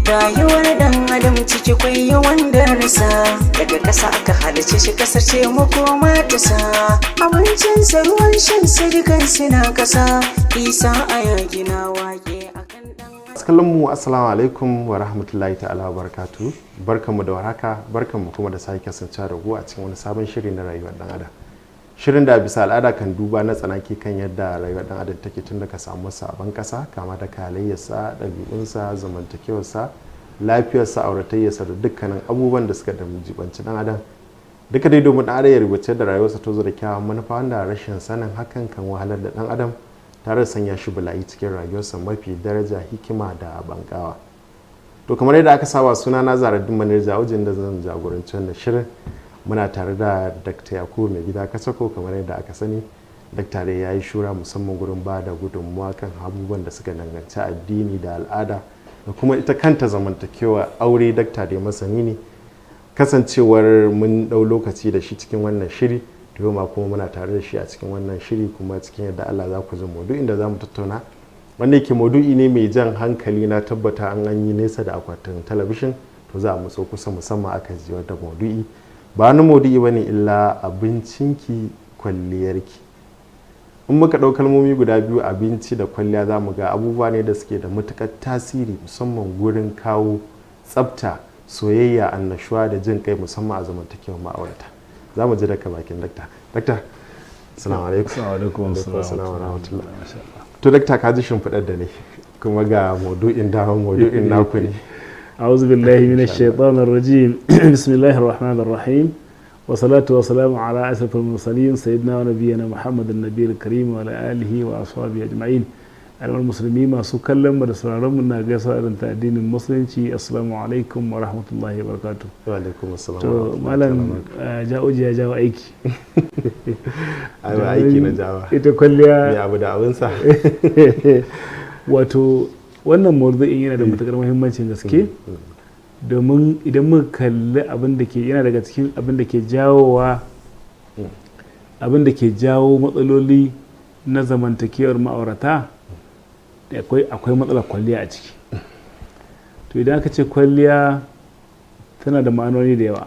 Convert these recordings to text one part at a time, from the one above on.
Rayuwar dan adam ciki kwai yawan darasa. Daga ƙasa aka halice shi, kasar ce makoma ta sa. Abincinsa, ruwan shansa, dukan suna ƙasa. Isa aya gina wake akan dan Kallon mu, assalamu alaikum wa rahmatullahi ta'ala wa barakatu. Barkanmu da warhaka, barkanmu kuma da sake kasancewa da ku a cikin wani sabon shiri na Rayuwar Dan Adam. Shirin da bisa al'ada kan duba na tsanaki kan yadda rayuwar dan adam take tun daga samu sabon kasa, kama da halayyarsa, ɗabi'unsa, zamantakewarsa, lafiyarsa, auratayyarsa da dukkanin abubuwan da suka jibanci dan adam. Duka dai domin dan adam ya rubuce da rayuwarsa ta zo da kyawun manufa, wanda rashin sanin hakan kan wahalar da dan adam tare da sanya shi bala'i cikin rayuwarsa mafi daraja, hikima da bankawa. To, kamar yadda aka saba, suna na Zaraddin Manir Jawujin da zan jagoranci wannan shirin. Muna tare da Dr. Yakubu Mai Gida Kasako. Kamar yadda aka sani, Dr. dai ya yi shura musamman gurin ba da gudunmuwa kan abubuwan da suka danganci addini da al'ada da kuma ita kanta zamantakewa aure. Dr. dai masani ne. Kasancewar mun ɗau lokaci da shi cikin wannan shiri, to yau ma kuma muna tare da shi a cikin wannan shiri, kuma cikin yadda Allah za ku ji maudu'in da za mu tattauna, wanda yake maudu'i ne mai jan hankali. Na tabbata an yi nesa da akwatin talabishin, to za a matso kusa musamman aka ji wata maudu'i. Ba wani maudu'i bane illa abincinki kwalliyarki. In muka ɗau kalmomi guda biyu, abinci da kwalliya, za mu ga abubuwa ne da suke da matuƙar tasiri, musamman gurin kawo tsafta, soyayya, annashuwa da jin kai, musamman a zamantakewar ma'aurata. Za mu ji daga bakin dakta. Dakta, assalamu alaikum. Assalamu alaikum. Assalamu wa rahmatullah. To dakta, ka ji shimfiɗar da ne, kuma ga maudu'in, dawon maudu'in naku ne. أعوذ بالله من الشيطان الرجيم. بسم الله الرحمن الرحيم، والصلاة والسلام على أشرف المرسلين، سيدنا ونبينا محمد النبي الكريم، وعلى آله وأصحابه أجمعين. Al'ummar musulmi masu kallon mu da sauraron mu, na gaisuwa irin ta addinin musulunci: assalamu alaikum wa rahmatullahi wa barakatuh. Wa alaikum assalam. To malam Ja'uji ya jawo aiki. Ai ba aiki na jawa. Ita kwalliya mai abu da abinsa. Wato wannan mawdu'in yana da matukar muhimmancin gaske, domin idan muka kalli abin da ke yana daga cikin abin da ke jawowa, abin da ke jawo matsaloli na zamantakewar ma'aurata, akwai matsalar kwalliya a ciki. To idan aka ce kwalliya, tana da ma'anoni da yawa.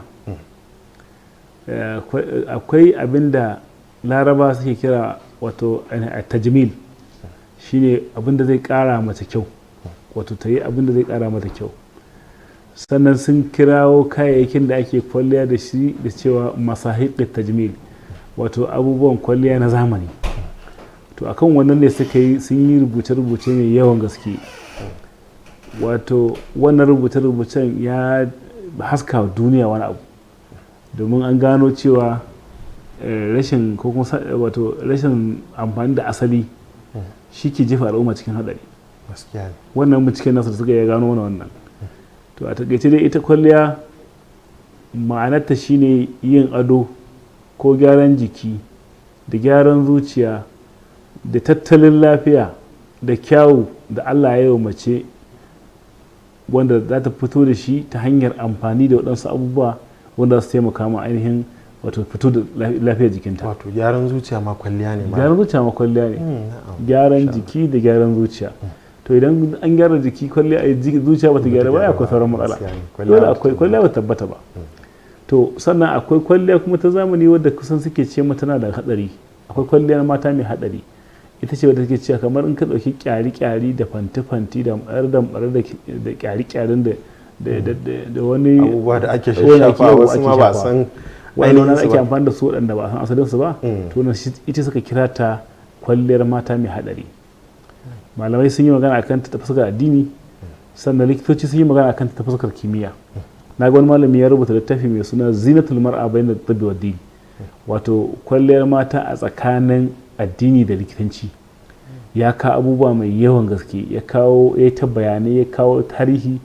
Akwai abin da Laraba suke kira wato tajmil, shine abin da zai kara mata kyau, wato ta yi abin da zai kara mata kyau. Sannan sun kirawo kayayyakin da ake kwalliya da shi da cewa masahiqit tajmil, wato abubuwan kwalliya na zamani. To akan wannan ne suka yi sun yi rubuce-rubuce mai yawan gaske. Wato wannan rubuce-rubucen ya haska duniya wani abu, domin an gano cewa rashin ko kuma wato rashin amfani da asali shi ke jefa al'umma cikin hadari. Wannan binciken nasu da suka ya gano mana wannan. To a takaice dai, ita kwalliya ma'anarta shine yin ado ko gyaran jiki da gyaran zuciya da tattalin lafiya da kyawu da Allah ya yi wa mace, wanda za ta fito da shi ta hanyar amfani da waɗansu abubuwa wanda za su taimaka ma ainihin wato fito da lafiyar jikinta. Wato gyaran zuciya ma kwalliya ne ma. Gyaran zuciya ma kwalliya ne. Gyaran jiki da gyaran zuciya. To idan an gyara jiki, kwalliya zuciya bata gyara ba, akwai sauran matsala. Dole akwai kwalliya bata tabbata ba. To sannan akwai kwalliya kuma ta zamani wadda kusan suke ce mata tana da hatsari. Akwai kwalliya mata mai hatsari, ita ce wadda take cewa kamar in ka ɗauki kyari-kyari da fanti-fanti da damɓare da kyari-kyarin da wani abubuwa da ake wanda shashafa, wasu ake ma ba shafa. san Wani ainihin su ake ba. amfani da su waɗanda ba a san asalin su ba. To nan ita suka kira ta kwalliyar mata mai haɗari. Malamai sun yi magana akan ta fuskar addini, sannan likitoci sun yi magana akan ta fuskar kimiyya. Na ga wani malami ya rubuta littafi mai suna "Zinatul mar'a bayna tibbi wa din", wato kwalliyar mata a tsakanin addini da likitanci. Ya kawo abubuwa mai yawan gaske, ya kawo ya ta bayanai, ya kawo tarihi,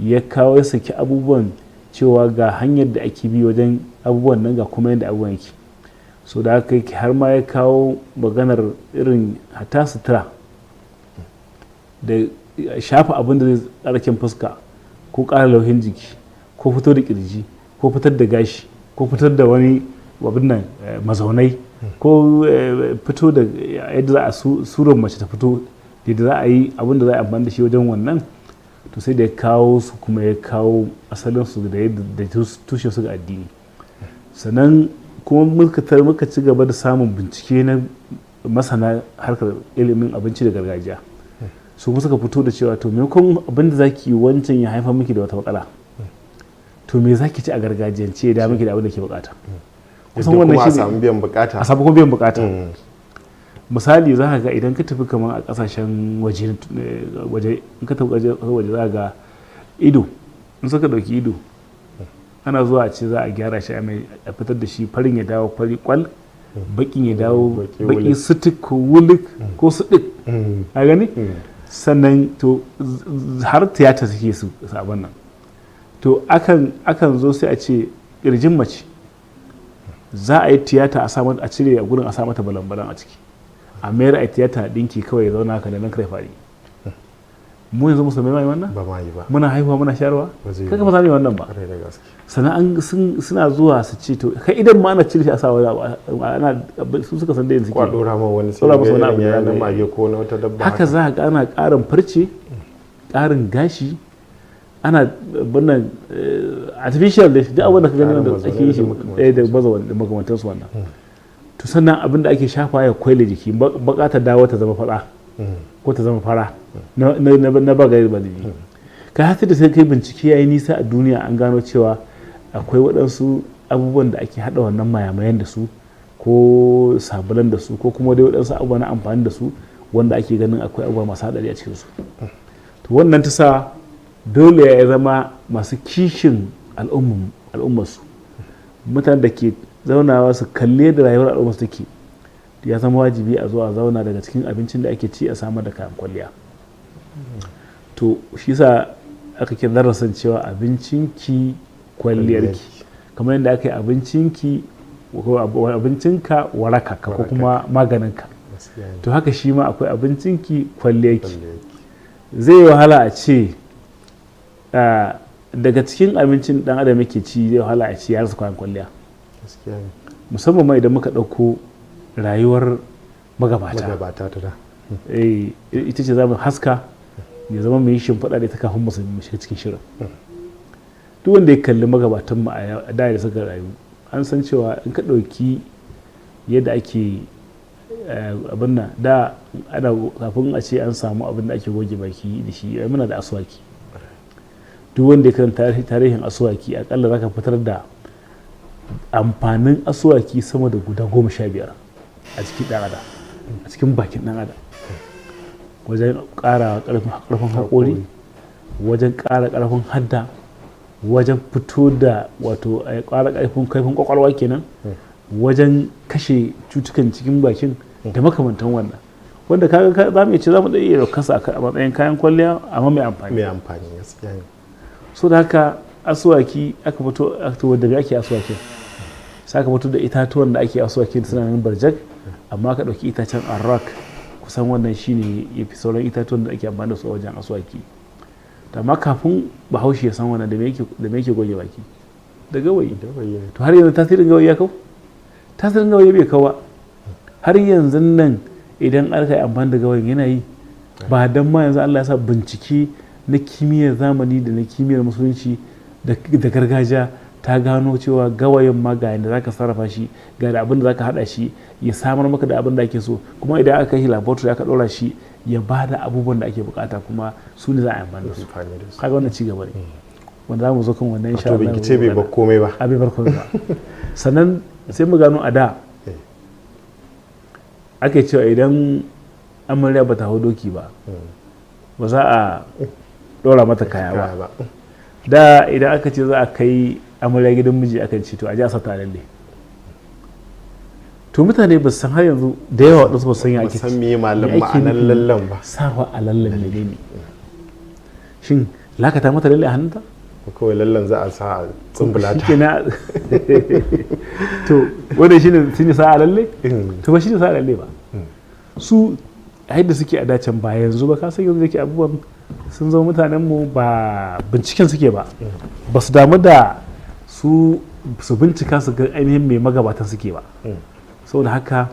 ya kawo, ya saki abubuwan cewa ga hanyar da ake bi wajen abubuwan nan, ga kuma yadda abubuwan yake. So da haka yake, har ma ya kawo maganar irin hata sutura da shafa abin da zai tsarkin fuska ko ƙara lauhin jiki ko fito da kirji ko fitar da gashi ko fitar da wani abin nan mazaunai ko fito da yadda za a surar mace ta fito, da yadda za a yi abin da za a yi amfani da shi wajen wannan. To sai da ya kawo su kuma ya kawo asalin su da yadda da tushen su ga addini. Sannan kuma muka ci gaba da samun bincike na masana harkar ilimin abinci da gargajiya, su kuma suka fito da cewa, to, maimakon abin da zaki yi wancan ya haifar miki da wata matsala, to me zaki ci a gargajiyance ya da miki da abin da ke bukata? Kusan Yadda wannan kuma a shine samu biyan bukata. A samu kuma biyan bukata. Misali, za ka ga idan ka tafi kamar a kasashen waje, in ka tafi waje za ka ga ido, in suka dauki ido ana zuwa a ce za a gyara shi, a mai a fitar da shi farin ya dawo fari kwal, bakin ya dawo baki baki wulik. Sutuk ko wulik ko sudik, a gani. Sannan to har tiyata suke su abin nan. To akan zo sai a ce kirjin mace za a yi tiyata, a sa mata, a cire a gurin, a sa mata balan-balan a ciki, a mayar, a yi tiyata, a dinki kawai ya zauna haka da nan kare fari. Mu yanzu musulmai ma yi wannan? Ba ma yi ba. Muna haihuwa muna shayarwa. Ba zai yi Kaga ba. ba za mu yi wannan ba. Kwarai da gaske. Sannan suna zuwa su ce, to kai, idan ma ana cire shi a sa wani abu, ana su suka san da yanzu Ko a dora ma wani sai dora masa ga wani abu irin da yayi na za ga mage ko na wata dabba. Haka za ga ana ƙarin farce, ƙarin gashi, ana wannan artificial da duk abin da ka gani ƙarin wanda mazaunai ake yi da shi makamantansu. Da da makamantansu wannan. To sannan abin da ake shafa ya kwaile jiki, baka ta dawo ta zama fara ko ta zama fara na ba gari ba dalili. Kai har sai da sai kai bincike yayi nisa a duniya, an gano cewa akwai waɗansu abubuwan da ake haɗa wannan mayamayan da su, ko sabulan da su, ko kuma dai waɗansu abubuwa na amfani da su wanda ake ganin akwai abubuwa masu haɗari a cikinsu. To wannan ta sa dole ya zama masu kishin al'ummarsu, mutanen da ke zaunawa su kalle da rayuwar al'ummarsu take, ya zama wajibi a zo a zauna, daga cikin abincin da ake ci a samar da kayan kwalliya. To shi sa aka kira darasin cewa abincinki kwalliyarki, kamar yadda aka yi abincinki ko abincinka waraka ka ko kuma maganinka. Gaskiya ne. To haka shi ma akwai abincinki kwalliyarki. Kwalliyarki. Zai yi wahala a ce daga cikin abincin dan adam yake ci, zai wahala a ce ya rasa kayan kwalliya. Gaskiya ne. Musamman ma idan muka ɗauko rayuwar magabata. Magabata ta da. Ita ce za mu haska ya zama mu yi shimfiɗa da ita kafin mu shiga cikin shirin. Duk wanda ya kalli magabatan mu a da da suka rayu, an san cewa in ka ɗauki yadda ake abin nan da ana, kafin a ce an samu abin da ake goge baki da shi, ai muna da aswaki. Duk wanda ya karanta tarihin aswaki, akalla zaka fitar da amfanin aswaki sama da guda 15 a cikin ɗan adam, a cikin bakin ɗan adam, wajen ƙara ƙarfin haƙori, wajen ƙara ƙarfin hadda, wajen fito da wato ƙara ƙarfin kaifin ƙwaƙwalwa kenan, wajen kashe cutukan cikin bakin da makamantan wannan, wanda kaga za mu iya ce za mu iya ɗaukarsa a matsayin kayan kwalliya amma mai amfani. Mai amfani, gaskiya ne. So da haka asuwaki aka fito, to da me ake asuwakin? Sai aka fito da itatuwan da ake asuwakin suna nan barjak, amma aka ɗauki itacen arak, kusan wannan shine ya fi sauran itatuwan da ake amfani da su a wajen asuwaki. To amma kafin Bahaushe ya san wannan, da me yake goge baki? Da gawayi. Gawayi ne. To har yanzu tasirin gawayi ya kau? Tasirin gawayi bai kau ba. Har yanzu nan idan aka yi amfani da gawayin yana yi. Ba dan ma yanzu Allah ya sa bincike na kimiyyar zamani da na kimiyyar musulunci da gargajiya ta gano cewa gawayin ma ga yadda zaka sarrafa shi, ga da abin da zaka hada shi ya samar maka da abin da ake so, kuma idan aka kai shi laboratory aka ɗora shi ya ba da abubuwan da ake bukata, kuma su ne za a yi amfani da su. Amfani da su. Kaga wannan ci gaba ne wanda za mu zo kan wannan insha Wato Allah. bincike bai bar komai ba. A bai bar komai ba. Sannan sai mu gano a da ake cewa idan amarya ba ta hau doki ba, ba za a ɗora mata kaya ba. Kaya ba. Da idan aka ce za a kai amarya gidan miji, akan ce to a ji a sata lalle. To mutane ba su san, har yanzu da yawa waɗansu ba su san ya Ba ake san me malam me ake ma'anar nufi lallan ba. Sawa a lallan menene? Shin lakata mata lalle a hannunta? Ko kawai lallan za a sa a tsumbula ta? Shikenan. To wannan shine sa a lalle? To ba shine sa a lalle ba. Su a yadda suke a dacen, ba yanzu ba, ka san yanzu da ke abubuwan sun zama, mutanen mu ba binciken suke ba, ba su damu da su su bincika su ga ainihin mai magabatan suke ba. Saboda haka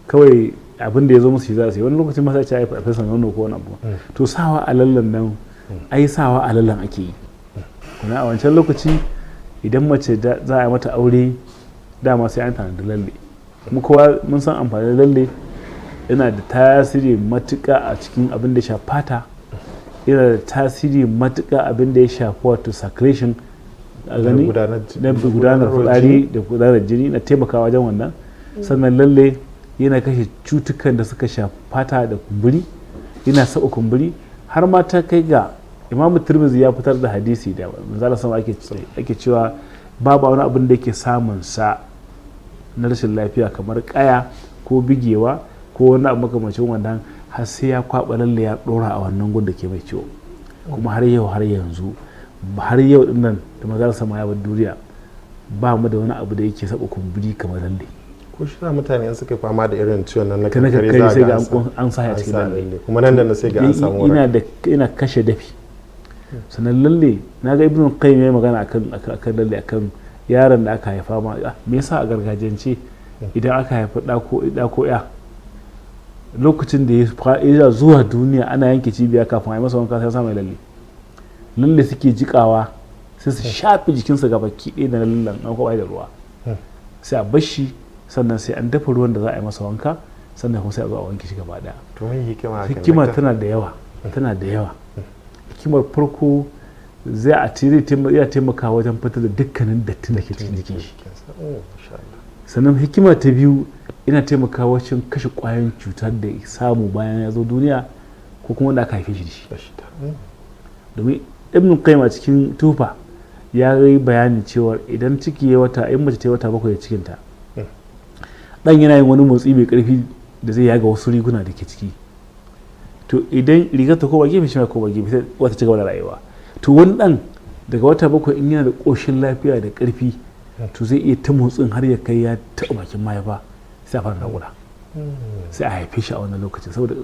kawai abin da ya zo musu shi za su yi. Wani lokacin ma sai a ce a fesa nono ko wani abu. To sawa a lallan nan Ai sawa a lallan ake yi. Kuma a wancan lokaci idan mace za a yi mata aure, dama sai an tanadi lalle. Kuma kowa mun san amfanin lalle, yana da tasiri matuƙa a cikin abin da ya shafi fata, yana da tasiri matuƙa abin da ya shafi wato circulation a gani na gudanar fitsari da gudanar jini, na taimakawa wajen wannan. Sannan lalle yana kashe cutukan da suka shafi fata da kumburi, yana saba kumburi. Har ma ta kai ga Imamu Tirmidhi ya fitar da hadisi da manzala sama ake cewa babu wani abin da yake samun sa na rashin lafiya kamar kaya ko bigewa ko wani abu makamancin wannan, har sai ya kwaba lalle ya dora a wannan gun da ke mai ciwo. Kuma har yau, har yanzu, har yau din nan da manzala sama ya bar duniya, ba mu da wani abu da yake saba kumburi kamar lalle. Ko shi sa mutane in suka fama da irin ciwon nan na ta na kankare, kankare, sai za ga a ga an sa ya an cikin sa lalle. lalle, kuma nan da nan sai ga an samu ina waraka. Da ina kashe dafi. Sannan lalle, na ga Ibn Qayyim ya magana akan lalle, akan yaron da aka haifa ma. Me yasa a gargajiyance idan aka haifa da ko ya, lokacin da ya zuwa duniya ana yanke cibiya, kafin a yi masa wanka sai sa mai lalle? Lalle suke jikawa, sai su shafe jikinsa gaba ki ɗaya da lallen, an kwaɓa da ruwa, sai a bar shi. Sannan sai an dafa ruwan da za a yi masa wanka, sannan kuma sai a zo a wanke shi gaba ɗaya. To, mai hikima hakan, Hikima dakta? tana da yawa, tana da yawa. Hikimar farko, zai a ce zai taimaka wajen fitar da dukkanin dattin da ke cikin jikin shi. Oh, masha Allah. Sannan hikima ta biyu, ina taimakawa wajen kashe ƙwayoyin cutar da ya samu bayan ya zo duniya ko kuma wanda aka haife shi da shi. Da shi ta. Domin Ibn Qayyim a cikin Tufa ya yi bayani cewa idan ciki ya wata, in mace ta yi wata 7 da cikinta, dan yana yin wani motsi mai karfi da zai yaga wasu riguna da ke ciki. To idan rigar ta koma gefe, shi ma koma gefe, sai wata ci gaba da rayuwa. To wani dan daga wata 7, in yana da ƙoshin lafiya da ƙarfi, to zai iya ta motsin har ya kai ya taɓa bakin mahaifa, sai a fara naƙuda, sai a haife shi a wannan lokacin, saboda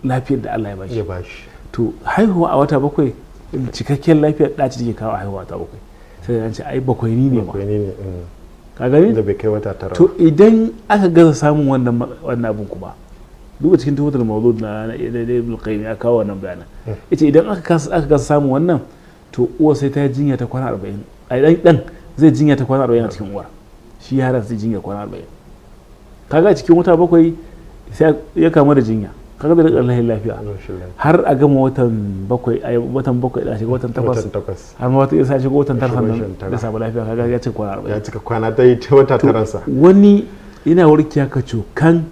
lafiyar da Allah ya bashi. Ya bashi. To haihuwa a wata 7, cikakken lafiyar ɗaci take kawo haihuwa wata 7, sai an ce ai bakwai ni ne ma. Bakwai ne. Ka gani? Da bai kai wata 9. To idan aka gaza samun wannan abun, kuma duba cikin Tuhfatul Mawlud na Ibn Qayyim ya kawo wannan bayanan. Yace idan aka kasa samun wannan, to uwa sai ta yi jinya ta kwana 40. Ai dan zai jinya ta kwana 40 a cikin uwar shi, yaran zai jinya kwana 40. Kaga cikin wata 7 sai ya kama da jinya, kaga da riƙar lafiya Rashin lafiya. har a gama watan 7, ai watan 7 da shiga watan 8. Watan 8. Har ma wata isa shiga watan 9, Shiga sannan watan 9. da samu lafiya. Kaga ya ce kwana 40. Ya cika kwana ta yi ta wata taransa. Wani yana warkewa ka cokan,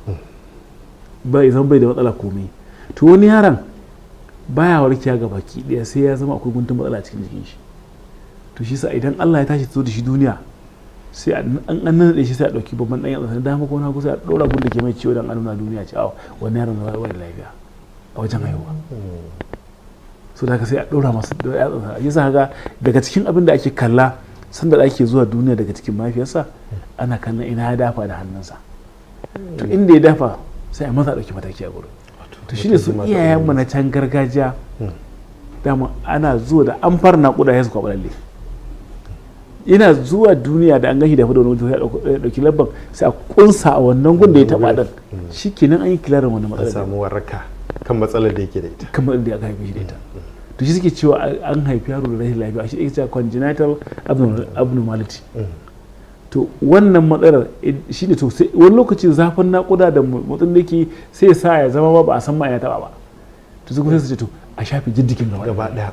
bai zan bai da matsala komai. To wani yaron baya warkewa ga baki daya, sai ya zama akwai guntun matsala a cikin jikin shi. To shi sa idan Allah ya tashi zo da shi duniya, sai an nade shi, sai a dauki babban dan yatsa na dama ko na hagu, sai a dora gun da ke mai ciwo, dan a nuna duniya ce wannan yaron na bai da lafiya a wajen haihuwa. So da haka sai a dora masa yatsa. Yasa haka daga cikin abin da ake kalla sanda da ake zuwa duniya daga cikin mahaifiyarsa, ana kallon ina ya dafa da hannunsa. To inda ya dafa, sai a maza ɗauki mataki a gurin. To shine su iyayenmu na can gargajiya, dama ana zuwa da an fara naƙuda ya su kwaɓa lalle. Ina zuwa duniya da an gashi da wani mutum, sai a ɗauki labban, sai a kunsa a wannan gun da ya taɓa ɗin. Shikenan, an yi clearing wannan An matsalar. samu waraka kan matsalar da yake da ita. Kamar da aka haife shi da ita. To shi suke cewa an haifi yaro da rashin lafiya, shi ake cewa congenital abnormality. To wannan matsalar shi ne. To sai wani lokaci zafin naƙuda da motsin da yake sai ya sa ya zama ba a san ma ina taɓa ba. To sai kuma sai su ce to a shafe jiddikin gaba gaba daya.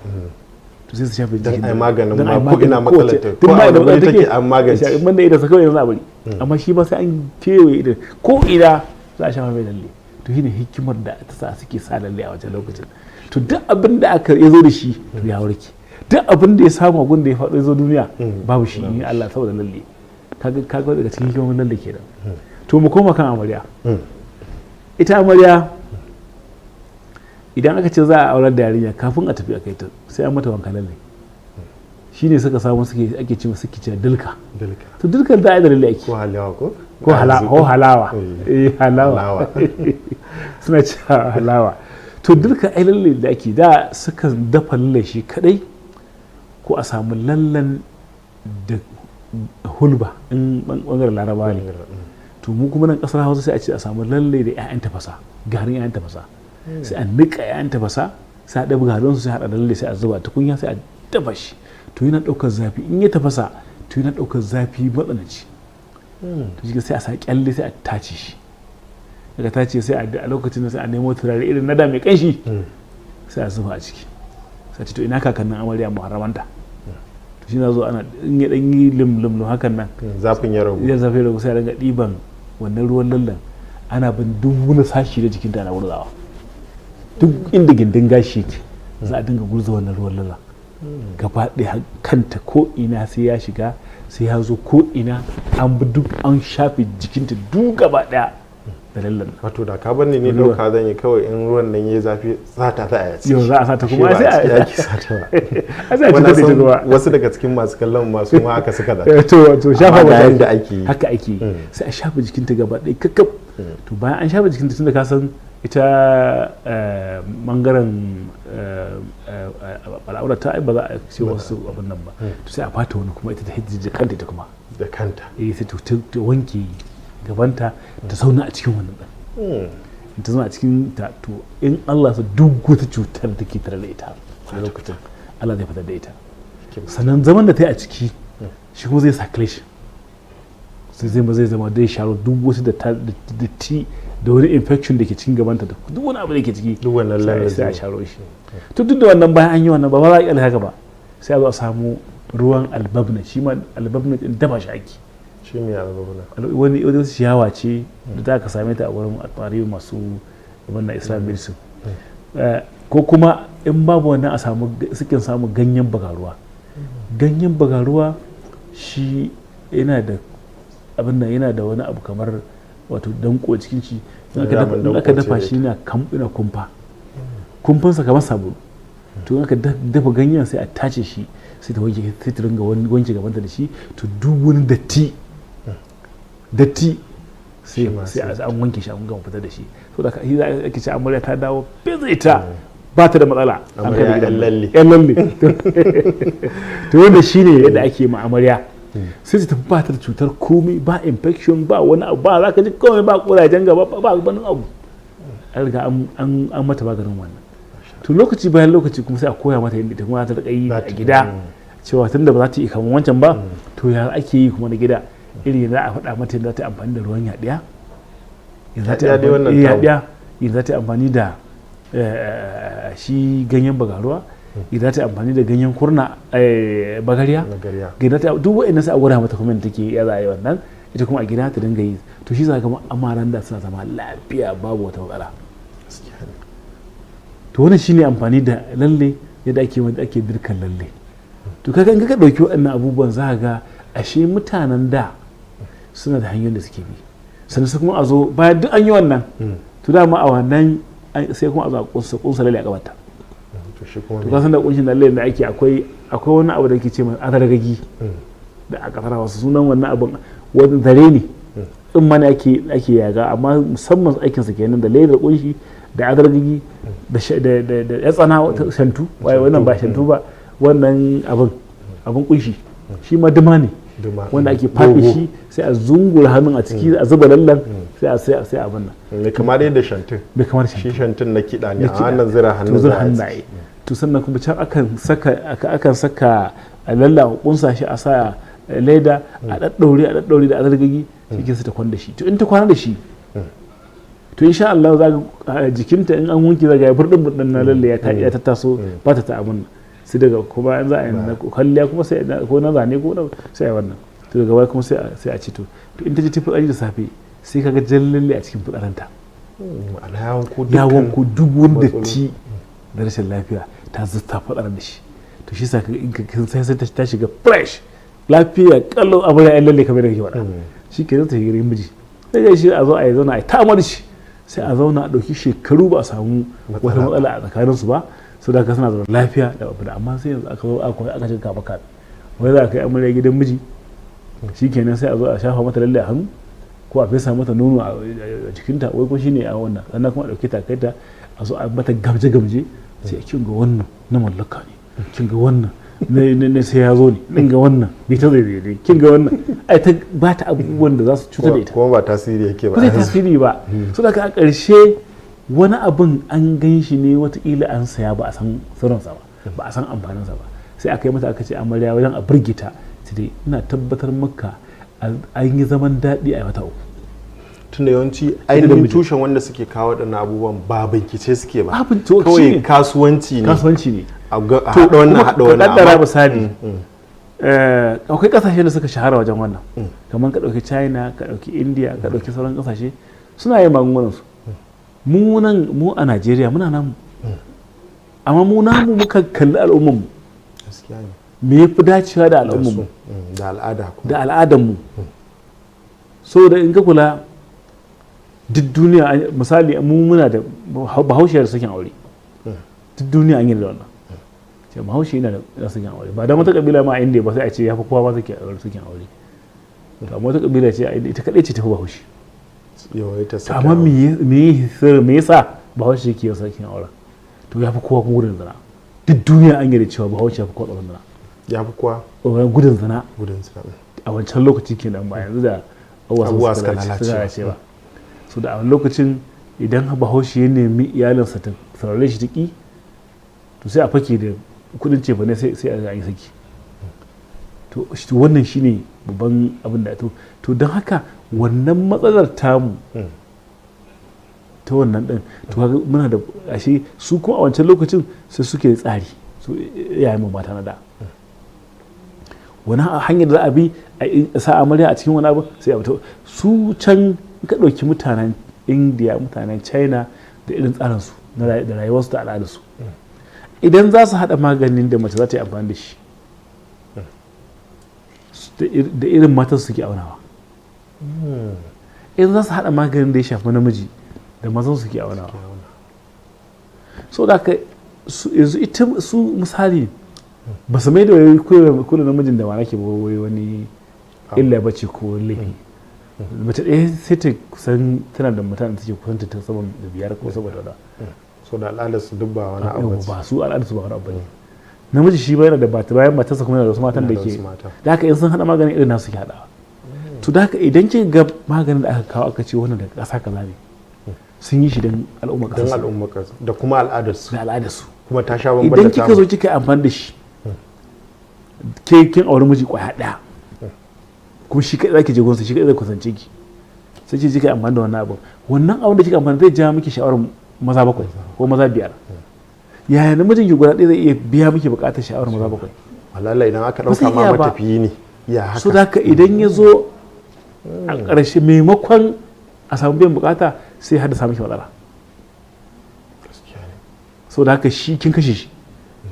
To sai su shafe Dan jikin ai maganin dan ma ai ko ina maganin matsalar kowace- ta duk ko ma a inda wani wuri matsalar take an magance. in banda idan sa kawai yanzu a bari, amma shi ba sai an kewaye idan ko ina za a shafa mai lalle. To shine hikimar da ta sa suke sa lalle a wancan lokacin. To duk abin da aka ya zo da shi, to ya warke. Duk abin da ya samu a gun da ya faɗo ya zo duniya, babu shi in Allah saboda lalle. Kaga daga cikin hikimomin lalle kenan. To mu koma kan amarya. Ita amarya, idan aka ce za a aurar da yarinya, kafin a tafi a kai ta, sai an mata wanka lalle. Shine suka samu suke ake ce suke cewa dilka. Dilka. To dilkan za a yi da lalle ake. Ko halawa ko. Ko halawa. Eh. Eh, halawa. Halawa. Suna cewa halawa. To dilka ai lalle da ake da, suka dafa lalle shi kadai, ko a samu lallen da hulba in bangaren Larabawa ne. To mu kuma nan kasar Hausa, sai a ce a samu lalle da 'ya'yan tafasa, garin 'ya'yan tafasa, sai a nika 'ya'yan tafasa. Sai a ɗabi garin su, sai a haɗa lalle, sai a zuba tukunya, sai a dafa shi. To yana ɗaukar zafi, in ya tafasa to yana ɗaukar zafi matsananci. To shi sai a sa kyalle, sai a tace shi. Daga tace sai a lokacin da sai a nemo turare irin na da mai kanshi, sai a zuba a ciki. Sai ce to ina kakannin amarya, muharramanta? To shi na zo ana in ya dan yi lim lim hakan nan. Zafin ya ragu. Ya zafi ragu, sai a dinga ɗiban wannan ruwan lallan, ana bin duk wani sashi da jikinta, ana gurzawa. Duk inda gindin gashi yake za a dinga gurza wannan ruwan lallan gaba ɗaya kanta, ko ina sai ya shiga, sai ya zo ko ina, an bi duk an shafe jikinta duk gaba ɗaya da lallan nan. Wato da ka banni ni Ruwa. dauka zan yi kawai, in ruwan nan yayi zafi sata za a yi ciki. Yau za a sata kuma Shi ba sai a ciki a ake sata ba. a sai a Wannan cutar da ita san kuma. Wasu daga cikin masu kallon masu ma haka suka zata. To shafa Amma ga mata yadda ake yi. Haka ake yi. Sai a shafa jikinta gaba ɗaya kakkaf. To bayan an shafa jikinta, tunda ka san ita bangaren al'aurata ai ba za a ce wasu abin nan ba, to sai a bata wani kuma, ita ta hijji kanta ita kuma. Da kanta. Eh, sai ta wanke gabanta, ta zauna a cikin wannan ɗin. In ta zauna a cikin ta, to in Allah sa duk wata cutar da take tare da ita a lokacin, Allah zai fitar da ita. Sannan zaman da ta yi a ciki shi kuma zai circulation, sai zai zama zai sharo duk wasu da datti da wani infection da ke cikin gabanta da duk wani abu da ke ciki. Duk wannan sai lallan sai a zai. sharo shi. To duk da wannan, bayan an yi wannan, ba za a iya haka ba, sai a zo a samu ruwan albabna. Shi ma albabna din dafa shi ake. Shi mai albabuna? Wani ciyawa ce da za ka same ta a wurin tsari masu abin na Islam medicine. Ko kuma in babu wannan, a samu, sukan samu ganyen bagaruwa. Ganyen bagaruwa shi yana da abin nan, yana da wani abu kamar wato danko cikin shi. In aka dafa Daman in aka danko ce dafa da shi yana kumfa, kumfansa kamar sabulu. To in aka dafa ganyen, sai a tace shi, sai ta wanke, sai ta ringa wanke gabanta da shi. To duk wani datti sai Shi ma sai an wanke shi, an gama fitar da shi. So da shi za a ake ce amarya ta dawo fes, ita ba ta da matsala, an kai Amarya ta gidan yan lalle. Yan lalle. To wanda shine yadda ake ma amarya, sai ta tafi ba ta da cutar komai ba, infection ba, wani abu ba, za ka ji komai ba, kurajen gaba ba, ba wani abu. An riga an mata maganin wannan. To lokaci bayan lokaci kuma sai a koya mata yadda ita kuma za ta riƙa yi Za a gida, cewa tunda ba za ta yi kamar wancan ba, to ya ake yi kuma na gida? Irin za a faɗa mata yadda za ta yi amfani da ruwan yaɗiya, yadda za ta yi Yaɗiya dai amfani- wannan tamu. yaɗiya, yadda za ta yi amfani da shi ganyen bagaruwa, yadda za ta yi amfani da ganyen kurna, bagariya. Magarya. Gida ta, duk wa'annan sai a gwada mata kuma yadda take ya za a yi wannan, ita kuma a gida ta dinga yi. To shi za ka ga amaran da suna zama lafiya, babu wata matsala. Gaskiya ne. To wannan shine amfani da lalle, yadda ake wanda ake dirkan lalle. To kaga in ka dauki waɗannan abubuwan, za ka ga ashe mutanen da suna da hanyoyin da suke bi. Sannan su kuma a zo bayan duk an yi wannan, to dama a wannan sai kuma a zo a kunsa lalle a gabata. To shi kuma To ka san da kunshin lalle da ake, akwai wani abu da ake ce mai azargagi da a kasar wasu, sunan wannan abin wani zare ne, tsumma ne ake yaga, amma musamman aikinsa kenan, da ledar kunshi da azargagi da da ya tsana wata shantu. Wai wannan ba shantu ba, wannan abin kunshi shi ma duma ne. Duma. Wanda ake fafe Dogo. shi, sai a zungura hannun a ciki, a zuba lallan, sai abin nan. Mai kama dai da shantin. Bai kamar shantu. Shi shantin na kiɗa ne, Na a kiɗa. wannan zira To hannun zura za a yi. hannaye. To sannan kuma can akan saka a lalla, a kunsa shi, a sa leda, a daddaure da azargagi shi ke ta kwana da shi. To in ta kwana da shi, to insha Allah za ga jikinta in an wanke za ga ya burdin burdin na lalle ya tattaso, ba ta abun nan. Sai daga kuma in za a yi na kwalliya kuma, sai ko na zane ko na sai a yi wannan. To daga baya kuma sai a ce to in ta je ta fitsari da safe, sai kaga jan lalle a cikin fitsarinta. Ma'ana ya wanko Ya dukkan wanko duk wani matsaloli. datti da rashin lafiya, ta zata faɗar da shi. To shi sa in ka sai ta shiga fresh, lafiya kallo, amarya yan lalle kamar da kake faɗa. Shi ke ta shiga miji, sai ga shi a zo a yi zauna a yi ta amarci, sai a zauna a ɗauki shekaru ba a samu wata matsala a tsakaninsu ba. Sau da suna zaune lafiya da abu da. Amma sai yanzu aka zo aka shiga kafa kafa, wai za a kai amarya gidan miji, shikenan sai a zo a shafa mata lalle a hannu ko a fesa mata nono a jikinta, wai ko shine a wannan. Sannan kuma a ɗauke ta kai ta, a zo a mata gamje gamje, sai kin ga wannan na mallaka ne, kin ga wannan ne sai ya zo ne, kin ga wannan bai ta zai zai, kin ga wannan ai ta ba ta abubuwan da za su cutar da ita. Kuma ba tasiri yake ba. Ba zai tasiri ba. So da a ƙarshe Wani abin an gan shi ne watakila an saya, ba a san sirrinsa ba, ba a san amfaninsa ba, sai aka yi mata, aka ce amarya wajen a birgita sai dai ina tabbatar maka an yi zaman daɗi a wata 3. Tunda yawanci ainihin tushen wanda suke kawo waɗannan abubuwan ba bincike suke ba. Ba bincike, kawai shine. Kasuwanci ne. Kasuwanci ne. A To, haɗa wannan, kuma haɗa ka wannan, kaddara misali, akwai kasashe da suka shahara wajen wannan, kamar ka ɗauki China, ka ɗauki India, ka ɗauki sauran kasashe, suna yin magungunan su. Mu nan, mu a Najeriya muna namu, amma mu namu muka kalli al'ummar mu. Gaskiya ne. Me yafi dacewa da Da al'ummar su mu da al'ada kuma. Da al'adar mu. So da in ka kula duk duniya, misali mu muna da Bahaushe da sakin aure. Duk duniya an yi da wannan, ce Bahaushe yana da sakin aure, ba dan wata kabila ma a India ba sai a ce ya fi kowa ma sakin aure. To amma wata kabila ce a India ita kadai ce tafi Bahaushe. Yawaita To sakin amma aure. Me sirri, me yasa Bahaushe yake yin sakin aure? To ya fi kowa kuma gudun zina. Duk duniya an yi da cewa Bahaushe ya fi kowa tsoron zina. Ya fi kowa Tsoron gudun zina. Gudun zina. A wancan lokaci kenan, ba yanzu da abubuwa suka lalace lalace lalace ba. So da a wani lokacin idan Bahaushe ya nemi iyalinsa ta saurare shi ta ki, to sai a fake da kudin cefa ne, sai a yi saki. To wannan shine babban abin da to don haka wannan matsalar tamu ta wannan din, to kaga muna da ashe su kuma a wancan lokacin sai suke tsari su iyayen mu mata na da wani hanyar da za a bi a sa amarya a cikin wani abu sai a fito. Su can in ka ɗauki mutanen India, mutanen China, da irin tsarinsu da rayuwarsu da al'adarsu, idan za su haɗa maganin da mace za ta yi amfani da shi, da irin matan suke aunawa. In za su haɗa maganin da ya shafi namiji, da mazan suke aunawa. So da haka yanzu ita su misali ba su mai da wai kula namijin da ma ke ba wai wani illa ba ce ko laifi. Mace ɗaya sai ta kusan tana da mutane da suke kusanta ta sama da biyar ko sama da So da al'adar su duk ba wani abu wani ce. Ba su al'adar su ba wani abu ne. Namiji shi ba yana da bata bayan matarsa kuma yana da wasu matan da Yana da ke wasu mata. Da haka in sun haɗa maganin, irin nasu suke haɗawa. To da haka idan kin ga maganin da aka kawo aka ce wannan daga ƙasa kaza ne, sun yi shi don al'umma don ƙasar su al'ummar ƙasa da kuma al'adar su. Da al'adar su. Kuma ta sha bamban Idan da kika tamu. zo kika yi amfani da shi, ke kin auri miji kwaya ɗaya, kuma shi kaɗai zaki je gunsa, shi kaɗai zai kusance ki, sai ki kika yi amfani da wannan abin, wannan abin da kika amfani zai ja miki sha'awar maza bakwai ko maza biyar. Yaya namijin ki guda ɗaya zai iya biya miki buƙatar sha'awar maza bakwai? Malala idan aka Ba zai ɗauka ma iya ba. matafiyi ne ya haka. So da haka idan ya zo a ƙarshe, maimakon a samu biyan buƙata, sai haddasa miki matsala. Gaskiya ne. So da haka shi kin kashe shi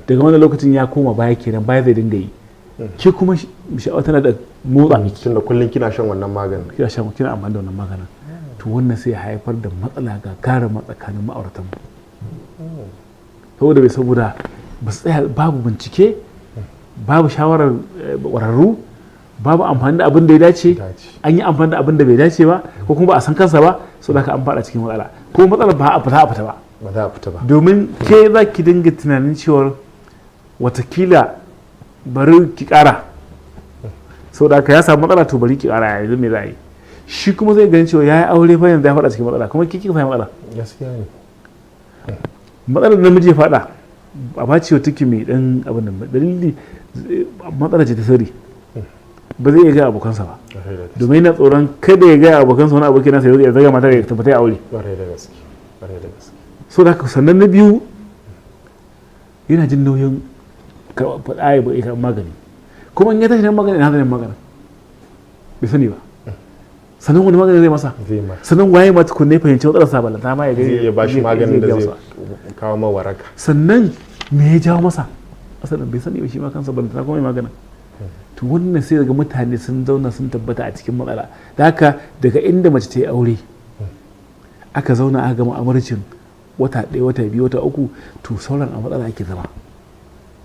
daga wannan lokacin, ya koma baya kenan, baya zai dinga yi. Ke kuma sha'awa tana da motsa miki. Tunda kullum kina shan wannan maganin. Kina shan, kina amfani da wannan maganin. To wannan sai ya haifar da matsala ga garama tsakanin ma'auratan mu, saboda bai saboda ba su tsaya, babu bincike, babu shawarar ƙwararru, babu amfani da abin da ya dace. Dace. An yi amfani da abin da bai dace ba ko kuma ba a san kansa ba. Saboda haka an faɗa cikin matsala, ko matsalar ba a fita a fita ba. Ba za a fita ba. Domin ke za ki dinga tunanin cewar watakila bari ki kara, sau da haka ya samu matsala, to bari ki kara, yanzu me za a yi? Shi kuma zai gani cewa ya yi aure fa yanzu ya faɗa cikin matsala, kuma ki kika samu matsala. Gaskiya ne. Matsalar namiji ya faɗa a ba ce take mai dan abin nan dalili, matsala ce ta sirri, ba zai iya ga abokansa ba. Ƙwarai da gaske. Domin yana tsoron kada ya ga abokansa, wani abokin nasa ya zaga matar ya tabbata ya aure. Ƙwarai da gaske, ƙwarai da gaske. So da haka sannan na biyu yana jin nauyin faɗa ya bai karɓi magani, kuma in ya tashi neman magani, ina zai neman magani? Bai sani ba. Sannan wani magani zai masa? Zai ma Sannan waye ma tukunne ya fahimci matsalar sa, balanta ma ya ga zai iya ba shi maganin da gaya zai masa. kawo ma waraka. Sannan me ya jawo masa asalin bai sani ba shi ma kansa, balanta kuma mai maganin. To wannan sai daga mutane sun zauna sun tabbata a cikin matsala. Da haka daga inda mace ta yi aure, aka zauna aka gama amarcin wata 1, wata 2, wata 3, to sauran a matsala ake zama.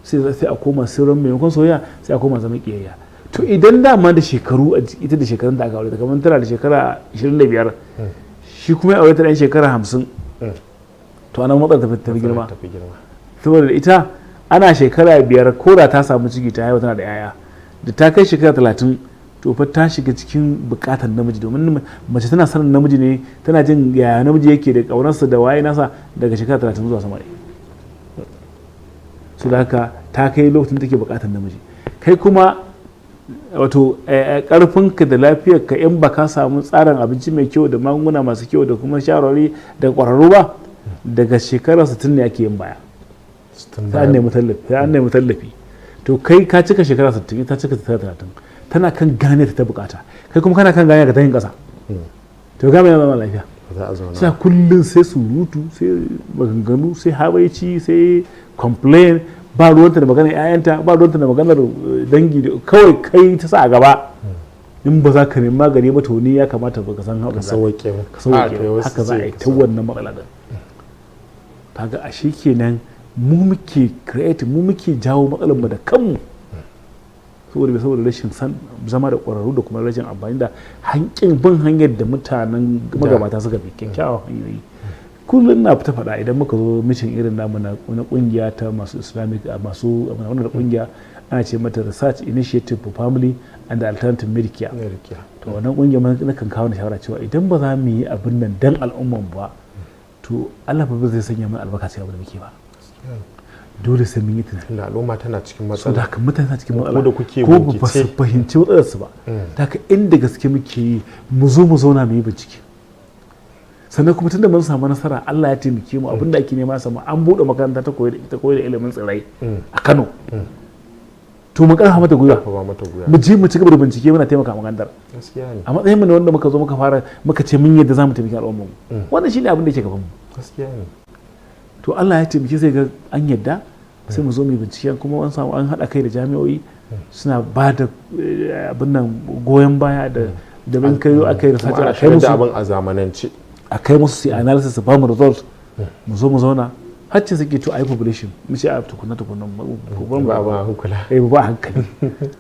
Sai a koma sirrin, maimakon soyayya sai a koma zama kiyayya. To idan dama da shekaru ita da shekarun da aka aure ta, kamar tana da shekara 25, shi kuma ya aure ta ɗan shekara 50, to anan matsalar tafi girma. Tafi girma. Saboda ita ana shekara 5, ko da ta samu ciki ta haihu tana da yaya, da ta kai shekara 30 To fa ta shiga cikin bukatar namiji, domin mace tana sanin namiji ne, tana jin yaya namiji yake da ƙaunarsa da waye nasa daga shekara 30 zuwa sama ne. Su da haka ta kai lokacin take bukatar namiji. Kai kuma wato karfinka da lafiyarka, in ba ka samu tsarin abinci mai kyau da magunguna masu kyau da kuma shawarwari da ƙwararru ba, daga shekarar 60 ne ake yin baya, sai an nemi tallafi, sai an nemi tallafi. To kai ka cika shekara 60, ta cika 30, tana kan gane ta bukata, kai kuma kana kan gane ka ta yin kasa. To ga mai zama lafiya? Za a zauna. Sai kullum sai surutu, sai maganganu, sai habaici, sai complain. Ba ruwanta da maganar 'ya'yanta, ba ruwanta da maganar dangi, kawai kai ta sa a gaba. In ba za ka nemi magani ba, to ni ya kamata ba ka san ka sauwaƙe mu. Ka sauwaƙe. Haka za a yi ta wannan matsala din. Kaga ashe kenan mu muke create, mu muke jawo matsalar mu da kanmu, saboda rashin san zama da ƙwararru da kuma rashin amfani da hankin bin hanyar da mutanen magabata suka bi, kyakkyawan hanyoyi. Kullum na fita faɗa idan muka zo meeting irin namu na kungiya ta masu Islamic, masu wannan kungiya ana ce mata Research Initiative for Family and Alternative Medicare. To wannan kungiya na kan kawo na shawara cewa idan ba za mu yi abin nan dan al'umman ba, to Allah ba zai sanya mana albarka cikin abin da muke ba. Dole sai mun yi tunani. Tunda al'umma tana cikin So da matsala. Haka mutane suna cikin matsala. Ko da kuke ko ba su bincike. fahimci matsalar su ba. Da haka inda gaske muke yi, mu zo mu zauna mu yi bincike. Sannan kuma tunda mun samu nasara, Allah ya taimake mu, abinda ake nema samu, an buɗe makaranta ta koyi da ilimin tsirrai a Kano, to mu karfafa mata gwiwa. Ba mata gwiwa. Mu je mu ci gaba da bincike, muna taimaka makarantar. Gaskiya ne. A matsayin mu na wanda muka zo muka fara, muka ce mun yadda za mu taimaki al'ummar mu, wannan shine abin da yake gaban mu. Gaskiya ne. To Allah ya taimake, sai ga an yadda, sai mu zo mu yi binciken. Kuma an samu an haɗa kai da jami'o'i, suna ba da abin nan goyon baya da mun kai aka yi kuma research ana a kai shigar da musu abin a zamanance. A kai musu su yi analysis, su ba mu result, mu zo mu zauna. Har ce suke to ai population, mu ce a tukunna tukunna ba ba hankula. Eh, ba hankali,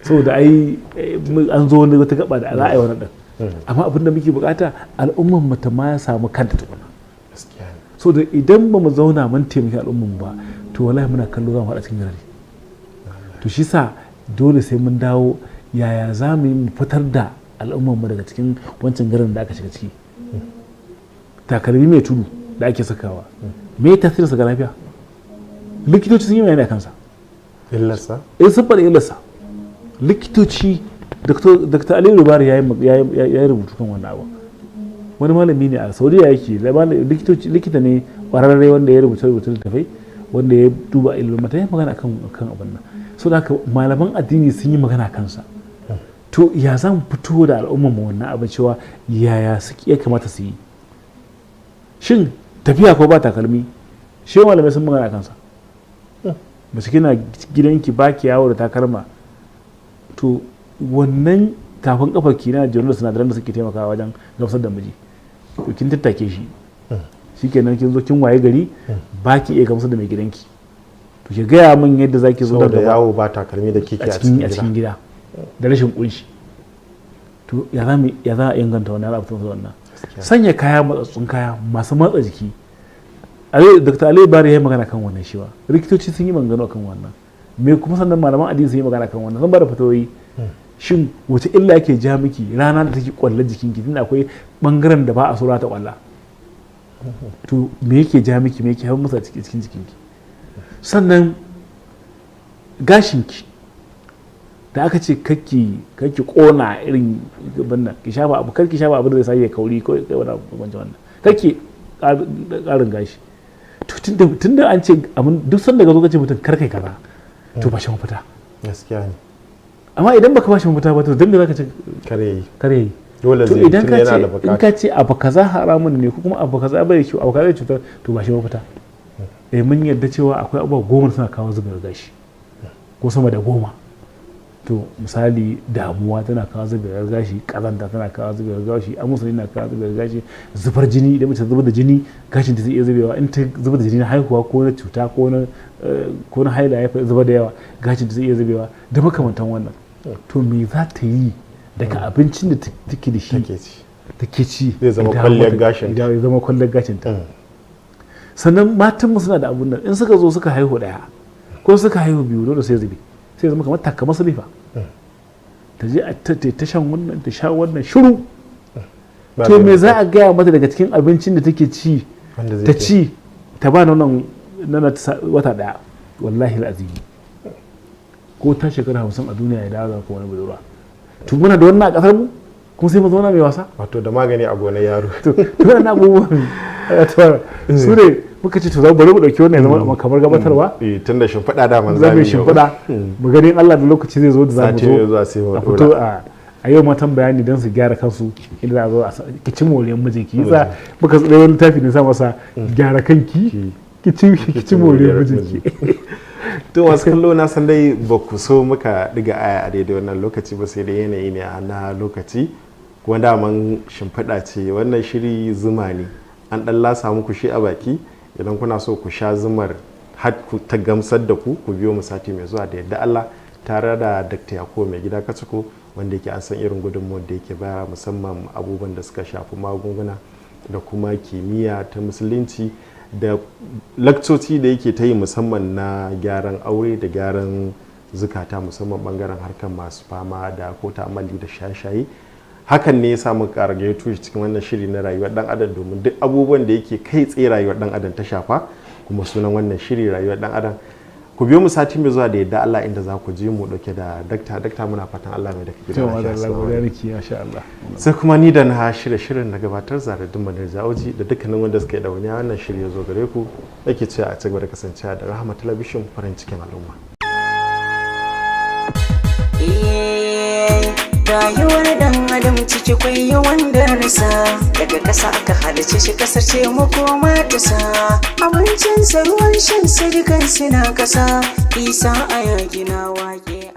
saboda ai an zo wani wata gaba da za a yi wani din. Amma abin da muke bukata, al'ummar mu ta ma ya samu kanta tukuna. Gaskiya ne. So da idan ba mu zauna mun taimaki al'ummar mu ba, to wallahi muna kallo za mu faɗa cikin garari. To shi sa dole sai mun dawo, yaya za mu yi mu fitar da al'ummar mu daga cikin wancan garin da aka shiga ciki. Takalmi mai tudu da ake sakawa, me ya tasirinsa ga lafiya? Likitoci sun yi bayani a kansa. Illarsa. In sun faɗi illarsa. Likitoci, Dr. Aliyu Rubari ya yi rubutu kan wannan abu. Wani malami ne a Saudiya yake, likitoci, likita ne ƙwararre wanda ya rubuta rubuta littattafai, wanda ya duba ilimin mata, ya magana akan abin nan. So da haka malaman addini sun yi magana kansa. To ya za mu fito da al'ummar mu wannan abin, cewa yaya suke ya kamata su yi? Shin tafiya ko ba takalmi, shi malamai sun magana kansa. Mace kina gidanki ba ki yawo da takalma, to wannan tafin kafar ki na jiran da sinadaran da suke taimakawa wajen gamsar da miji, to kin tattake shi, shikenan kin zo kin waye gari ba ki iya gamsar da mai gidanki. To ki gaya min yadda zaki zo da saboda gaba yawo ba takalmi da kike a cikin a gida. cikin gida da rashin kunshi. To ya za mu ya za a inganta wannan, ya za a fito da wannan sanya kaya, matsatsun kaya masu matsa jiki? Dr. Ali Bari ya yi magana kan wannan, shi ba likitoci sun yi maganganu kan wannan me kuma. Sannan malaman addini sun yi magana kan wannan, sun bada fatawoyi. Shin wace illa yake ja miki rana da take kwalla jikinki, tunda akwai bangaren da ba a so rana ta kwalla? To me yake ja miki, me yake haifar masa cikin jikinki? Sannan gashinki da aka ce kakki kona irin abin nan, ki shafa abu, karki shafa abu da zai sake kauri ko kai wani abu wancan wannan, kakki karin gashi. To tunda an ce abin duk sanda ka zo ka ce mutum kar kai kaza, to ba shi mafita. Gaskiya ne. Amma idan baka ba shi mafita ba, to dan me zaka ce kare yi? Kare yi. Dole To zai idan tunda ka yana ce da in bukata. ka ce abu kaza haramun ne ko kuma abu kaza bai da kyau, abu kaza zai cutar, to ba shi mafita. Eh, mun yarda cewa akwai abubuwa 10 da suna kawo zubar gashi, ko sama da 10. To misali, damuwa tana kawo zubar gashi, kazanta tana kawo zubar gashi, amusani na kawo zubar gashi, zubar jini, idan mace zubar da jini gashin ta zai iya zubewa. In ta zubar da jini na haihuwa ko na cuta ko na haila, ya zubar da yawa, gashin ta zai iya zubewa, da makamantan wannan. To me za ta yi daga abincin da take da shi take ci take ci Zai zama ya dawo kwalliyar mata- gashinta. ya zama kwalliyar gashinta. Sannan matan mu suna da abun nan, in suka zo suka haihu daya ko suka haihu biyu, dole sai zube, sai zama kamar takamar silifa. Ta je a ta shan wannan, ta sha wannan, shiru. Ba To mai me za a gaya mata daga cikin abincin da take ci wanda zai ta ci ta ba nonon nana wata daya? Wallahi azimi, ko ta shekara 50 a duniya ya dawo za ko wani budurwa. To muna da wannan a kasar mu, kuma sai mu zauna mai wasa. Wato da magani a gonar yaro. To wannan abubuwan su ne muka ce to za bari mu dauki wannan ya zama kamar gabatarwa. Eh, tun da shimfiɗa daman za mu yi yi yau. Shimfiɗa, mu gani in Allah da lokaci zai zo da za mu Sati mai zo zuwa sai mu a fito ɗora. a yau matan bayani don su gyara kansu, inda za a zo a ki ci moriyar mijinki. Yasa muka tsaye wani littafi ne sa masa "Gyara kanki, ki ci moriyar mijinki". To masu kallo, na san dai ba ku so muka diga aya a daidai wannan lokaci ba, sai dai yanayi ne na lokaci, kuma daman shimfiɗa ce. Wannan shiri zuma ne, an ɗan lasa muku shi a baki. Idan kuna so ku sha zumar har ku ta gamsar da ku, ku biyo mu sati mai zuwa da yadda Allah, tare da Dr. Yakubu Mai Gida Kaciko, wanda yake an san irin gudunmuwar da yake bayar, musamman abubuwan da suka shafi magunguna da kuma kimiyya ta Musulunci, da lakcoci da yake ta yi, musamman na gyaran aure da gyaran zukata, musamman bangaren harkar masu fama da ko ta'ammali da shaye-shaye. Hakan ne ya sa muka ƙara gayyato shi cikin wannan shiri na Rayuwar Dan Adam, domin duk abubuwan da yake kai tsaye rayuwar dan adam ta shafa, kuma sunan wannan shiri Rayuwar Dan Adam. Ku biyo mu sati mai zuwa da yadda Allah, inda za ku je mu dauke da dakta. Dakta, muna fatan Allah mai da kake To madalla, godiya nake, masha Allah. Sai kuma ni da na shirya shirin na gabatar, Zaradin Manar Ja'oji, da dukkanin wanda suka yi ɗawainiya wannan shirya ya zo gare ku, yake cewa a cigaba da kasancewa da Rahama Talabishin, farin cikin al'umma. Eh, rayuwar dan adam ciki kwai yawan darasa. Daga ƙasa aka halice shi, kasar ce makoma ta sa. Abincinsa, ruwan shansa, dukan suna ƙasa. Isa aya gina wake.